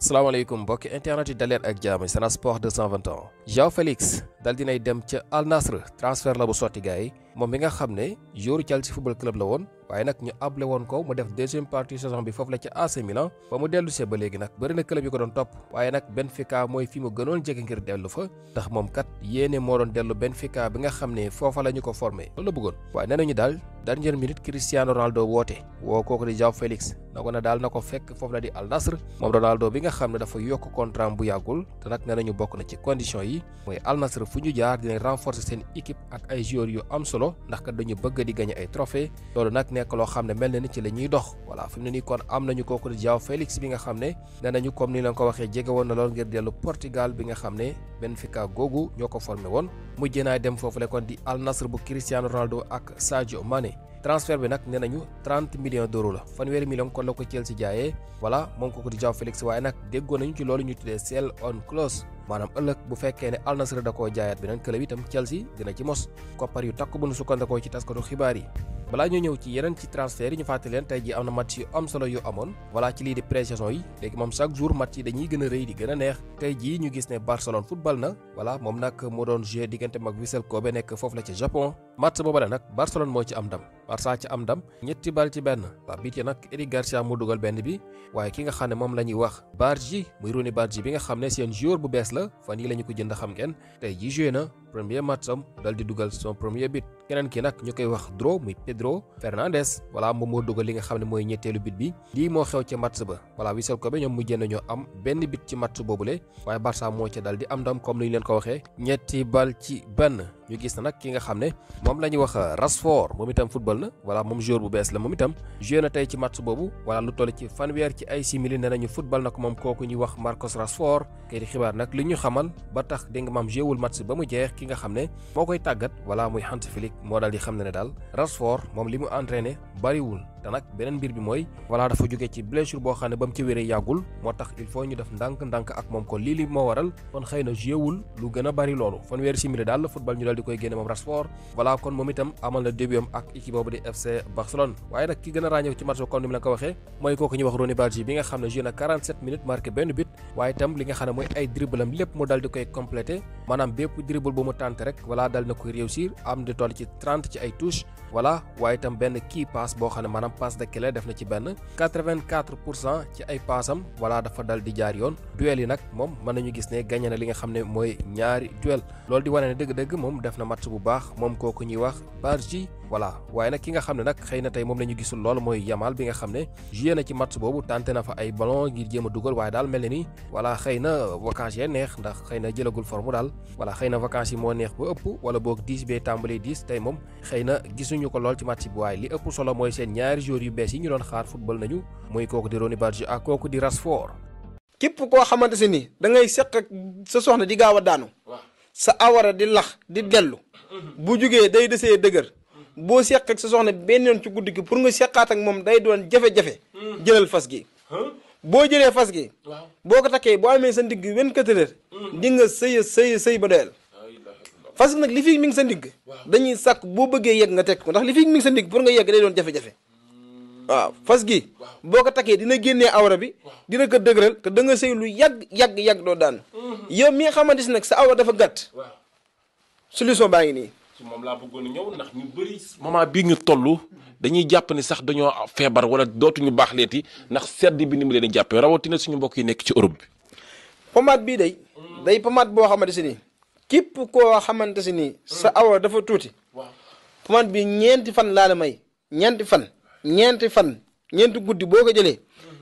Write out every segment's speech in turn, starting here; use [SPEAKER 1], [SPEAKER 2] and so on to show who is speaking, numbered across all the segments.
[SPEAKER 1] salaamaaleykum mbokki internet yi daleen ak jaam Sen Sport 221 João Félix dal dinay dem ca Al Nassr transfert la bu sotti gars yi moom mi nga xam ne joueur Chelsea football club la woon waaye nag ñu able woon ko mu def deuxième partie saison bi foofu la ca AC Milan ba mu dellu see ba léegi nag bëri na club yi ko doon topp waaye nag Benfica mooy fi mu gënoon jege ngir dellu fa ndax moom kat yéene moo doon dellu Benfica bi nga xam ne foofa la ñu ko formé loolu la bëggoon waaye nee nañu daal dernière minute Cristiano Ronaldo woote woo kooku di João Félix na ko ne daal na ko fekk foofu la di Al Nassr moom Ronaldo bi nga xam ne dafa yokk contrat bu yàggul te nag nee nañu bokk na ci condition yi mooy Al Nassr fu ñu jaar dinañ renforcer seen équipe ak ay joueurs yu am solo ndax kat dañu bëgg di gagner ay trophée loolu nag nekk loo xam ne mel na ni ci la ñuy dox voilà fi mu ne nii kon am nañu kooku di João Félix bi nga xam ne nee nañu comme ni leen ko waxee jege woon na lool ngir dellu Portugal bi nga xam ne Benfica googu ñoo ko formé woon mujj naa dem foofu la kon di Al Nassr bu Cristiano Ronaldo ak Sadio Mané transfert bi nag nee nañu 30 millions d'euros la fanweeri million kon la ko Chelsea jaayee voilà moom kooku di João Félix waaye nag déggoon nañu ci loolu ñu tuddee sell on clause maanaam ëllëg bu fekkee ne Al Nassr da koo jaayaat beneen club itam Chelsea dina ci mos koppar yu takk bu nu sukkandikoo ci taskatu xibaar yi. balaa ñu ñëw ci yeneen ci transfert yi ñu fàttali leen tey ji am na match yu am solo yu amoon voilà ci lii di pré-saison yi léegi moom chaque jour match yi dañuy gën a rëy di gën a neex tey jii ñu gis ne Barcelone football na voilà moom nag moo doon joué diggante mag Vissel Kobe nekk foofu la ci Japon match booba la nag Barcelone moo ci am ndam Barça ci am ndam ñetti bal ci benn waa bii ci nag Eric Garcia mu dugal benn bi waaye ki nga xam ne moom la ñuy wax Bargi muy Rooney Bargi bi nga xam ne seen joueur bu bees la fan yi la ñu ko jënd xam ngeen tey jii joué na premier match am dal di dugal son premier but keneen ki nag ñu koy wax Dro muy Pedro Fernandes voilà moom moo dugal li nga xam ne mooy ñetteelu but bi lii moo xew ca match ba voilà Vissel Kobe ñoom mujjee nañoo am benn but ci match boobule waaye Barça moo ca dal di am ndam comme ni ñu leen ko waxee ñetti bal ci benn ñu gis na nag ki nga xam ne moom la ñuy wax Rashford moom itam football na voilà moom joueur bu bees la moom itam joué na tey ci match boobu voilà lu toll ci fanweer ci ay simili ne nañu football na ko moom kooku ñuy wax Marcos Rashford kay di xibaar nag li ñu xamal ba tax dégg nga maam joué wul match ba mu jeex ki nga xam ne moo koy tàggat voilà muy Hans Flick moo daal di xam ne daal Rashford moom li mu entraîné bariwul te nag beneen mbir bi mooy voilà dafa jógee ci blessure boo xam ne ba mu ci wéree yàggul moo tax il faut ñu def ndànk-ndànk ak moom kon lii li moo waral kon xëy na joué wul lu gën a bari loolu fanweeri simili daal la football ñu daal di koy génne moom Rashford voilà kon moom itam amal na début am ak équipe boobu di FC Barcelone waaye nag ki gën a ràññeeku ci match bi comme ni mu la ko waxee mooy kooku ñuy wax Rooney Bargi bi nga xam ne joué na 47 minutes marqué benn but waaye itam li nga xam ne mooy ay dribble am lépp mu dal di koy complété maanaam bépp dribble bu mu tànte rek voilà dal na koy réussir am di toll ci 30 ci ay touches voilà waaye itam benn kii passe boo xam ne maanaam passe de clé def na ci benn 84% ci ay passam voilà dafa dal di jaar yoon duel yi nag moom mën nañu gis ne gagné na li nga xam ne mooy ñaari duel loolu di wane ne dëgg-dëgg moom def na match bu baax moom kooku ñuy wax Bargi voilà waaye nag ki nga xam ne nag xëy na tey moom la ñu gisul lool mooy Yamal bi nga xam ne joué na ci match boobu tenté na fa ay ballon ngir jéem a dugal waaye daal mel na ni voilà xëy na vacances yee neex ndax xëy na jëlagul forme daal voilà xëy na vacances yi moo neex ba ëpp wala boog 10 bee tàmbalee 10 tey moom xëy na gisuñu ko lool ci match bi waaye li ëpp solo mooy seen ñaari joueurs yu bees yi ñu doon xaar football nañu muy kooku di Rooney Bargi ak kooku di Rashford.
[SPEAKER 2] képp koo xamante si ni da ngay seq ak sa soxna di gaaw a daanu sa awara di lax di dellu bu jugee day desee dëgër boo seq ak sa soxna benn yoon ci guddi gi pour nga seqaat ak moom day doon jafe-jafe jëlal fas gi boo jëlee fas gi boo ko takkee boo amee sa ndigg 24 heures di nga sëy ba doyal fas gi nag li fi mi ngi sa ndigg dañuy sàkk boo bëggee yegg nga teg ko ndax li fi mi ngi sa ndigg pour nga yegg day doon jafe-jafe waaw fas gi boo ko takkee dina génnee awra bi dina ko dëgëral te da nga sëy lu yàgg doo daan yow mi nga xamante si nag sa awra dafa gàtt solution baa ngi nii
[SPEAKER 3] ci moom laa bëggoon a ñëw ndax ñu bëri moment bii ñu toll dañuy jàpp ni sax dañoo feebar wala dootuñu baax leeti ndax sedd bi ni mu leen di jàppee rawatina suñu mbokk yi nekk ci Europe bi
[SPEAKER 2] pomade bii day pomade boo xamante si nii képp koo xamante si nii sa awra dafa tuuti pomade bi ñeenti fan laa la may ñeenti guddi boo ko jëlee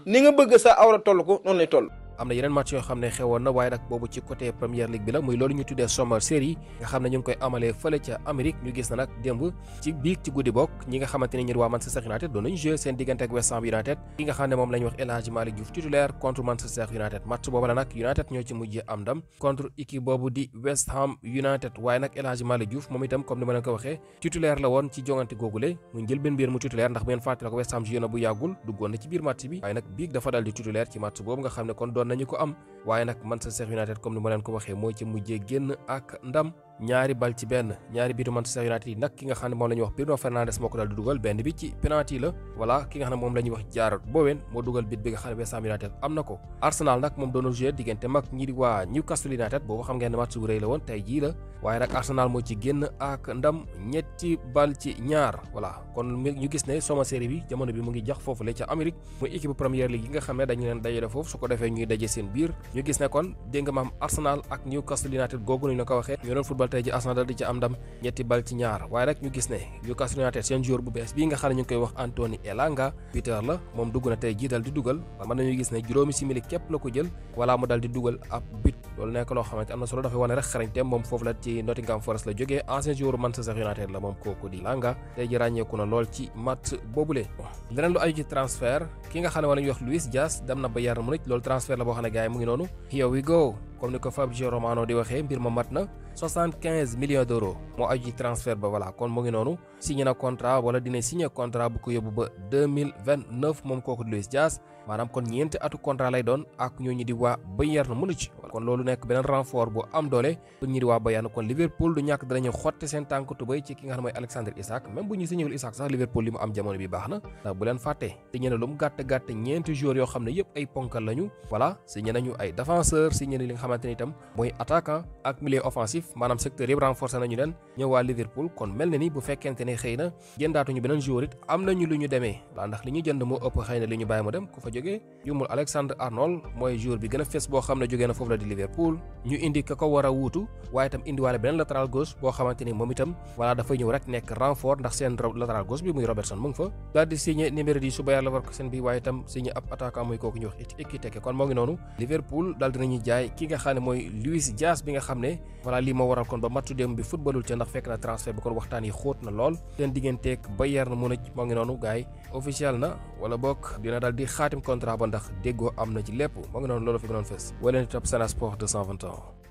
[SPEAKER 2] ni nga bëgg sa awra toll ko noonu lay toll.
[SPEAKER 1] am na yeneen match yoo xam ne xewoon na waaye nag boobu ci côté Premier League bi la muy loolu ñu tuddee Summer Series nga xam ne ñu ngi koy amalee fële ca Amérique ñu gis na nag démb ci biig ci guddi bokk ñi nga xamante ne ñi waa Manchester United doon nañu joué seen diggante ak West Ham United ki nga xam ne moom la ñu wax El Hadji Malick Diouf titulaire contre Manchester United match boobu la nag United ñoo ci mujjee am ndam contre équipe boobu di West Ham United waaye nag El Hadji Malick Diouf moom itam comme ni ma leen ko waxee titulaire la woon ci jongante googule mu njël benn biir mu titulaire ndax bu ngeen fàttali ko West Ham joué na bu yàggul duggoon na ci biir match bi waaye nag biig dafa dal di titulaire ci match boobu nga xam ne kon doon nañu ko am waaye nag Manchester United comme ni ma leen ko waxee mooy ci mujjee génn ak ndam ñaari bal ci benn ñaari biitu Manchester United yi nag ki nga xam ne moom la ñuy wax Bruno Fernandes moo ko daal di dugal benn bi ci penalty la voilà ki nga xam ne moom la ñuy wax Jarrod Bowen moo dugal bit bi nga xam ne West Ham United am na ko. Arsenal nag moom doon joué diggante mag ñi di waa Newcastle United boobu xam ngeen ne match bu rëy la woon tey jii la waaye nag Arsenal moo ci génn ak ndam ñetti bal ci ñaar voilà kon ñu gis ne soma série bi jamono bi mu ngi jax foofu la ca Amérique muy équipe Premier League yi nga xam ne dañu leen dajale foofu su ko defee ñuy daje seen biir ñu gis ne kon dégg nga maam Arsenal ak Newcastle United googu nañu la ko waxee ñu doon football tey ji Arsenal dal di ca am ndam ñetti bal ci ñaar waaye rek ñu gis ne Newcastle United seen joueur bu bees bii nga xam ne ñu ngi koy wax Anthony Elanga Peter la moom dugg na tey jii dal di dugal mën nañu gis ne juróomi simili képp la ko jël wala mu dal di dugal ab but loolu nekk loo xamante am na solo dafay wane rek xarañteem moom foofu la ci Nottingham Forest la jógee ancien joueur Manchester United la moom kooku di Elanga tey ji ràññeeku na lool ci match boobule leneen lu aju ci transfert ki nga xam ne wala ñuy wax Luis Diaz dem na Bayern Munich loolu transfert la boo xam ne gars yi mu ngi noonu here we go comme ni ko Fabrizio Romano di waxee mbir ma mat na 75 millions d'euros moo aju ci transfert ba voilà kon mu ngi noonu signé na contrat wala dina signé contrat bu ko yóbbu ba 2029 moom kooku Luis Diaz maanaam kon ñeenti atu contrat lay doon ak ñooñu di waa Bayern Munich kon loolu nekk beneen renfort bu am doole pour ñi di waa Bayern kon Liverpool du ñàkk danañu xotti seen tànk tubay ci ki nga xam ne mooy Alexander Isak même bu ñu signéwul Isak sax Liverpool li mu am jamono bi baax na ndax bu leen fàtte signé na lu mu gàtt ñeenti joueurs yoo xam ne yëpp ay ponkal lañu voilà signé nañu ay défenseur signé na li nga xamante ni itam mooy attaquant ak milieu offensif maanaam secteur yëpp renforcé nañu leen ñëw waa Liverpool kon mel na ni bu fekkente ne xëy na jëndaatuñu beneen joueur it am nañu lu ñu demee waa ndax li ñu jënd moo ëpp xëy na li ñu bàyyi mu dem ku fa jógee jumul Alexander Arnold mooy joueur bi gën a fes boo xam ne jógee na foofu la di Liverpool ñu indi ka ko war a wuutu waaye itam indiwaale beneen latéral gauche boo xamante ni moom itam voilà dafay ñëw rek nekk renfort ndax seen latéral gauche bi muy Robertson mu ngi fa daal di signé numéro 10 su Bayer Leverkusen bi waaye itam signé ab attaquant muy kooku ñu wax Ekitike kon moo ngi noonu Liverpool daal dinañuy jaay ki nga xam ne mooy Luis Diaz bi nga xam ne voilà lii moo waral kon ba matchu démb bi footballul ca ndax fekk na transfert bi kon waxtaan yi xóot na lool seen digganteeg Bayern Munich moo ngi noonu gars yi officiel na wala bokk dina daal di xaatim contrat ba ndax déggoo am na ci lépp moo ngi noonu loolu fi gënoon fes wala ni topp Sen Sport 221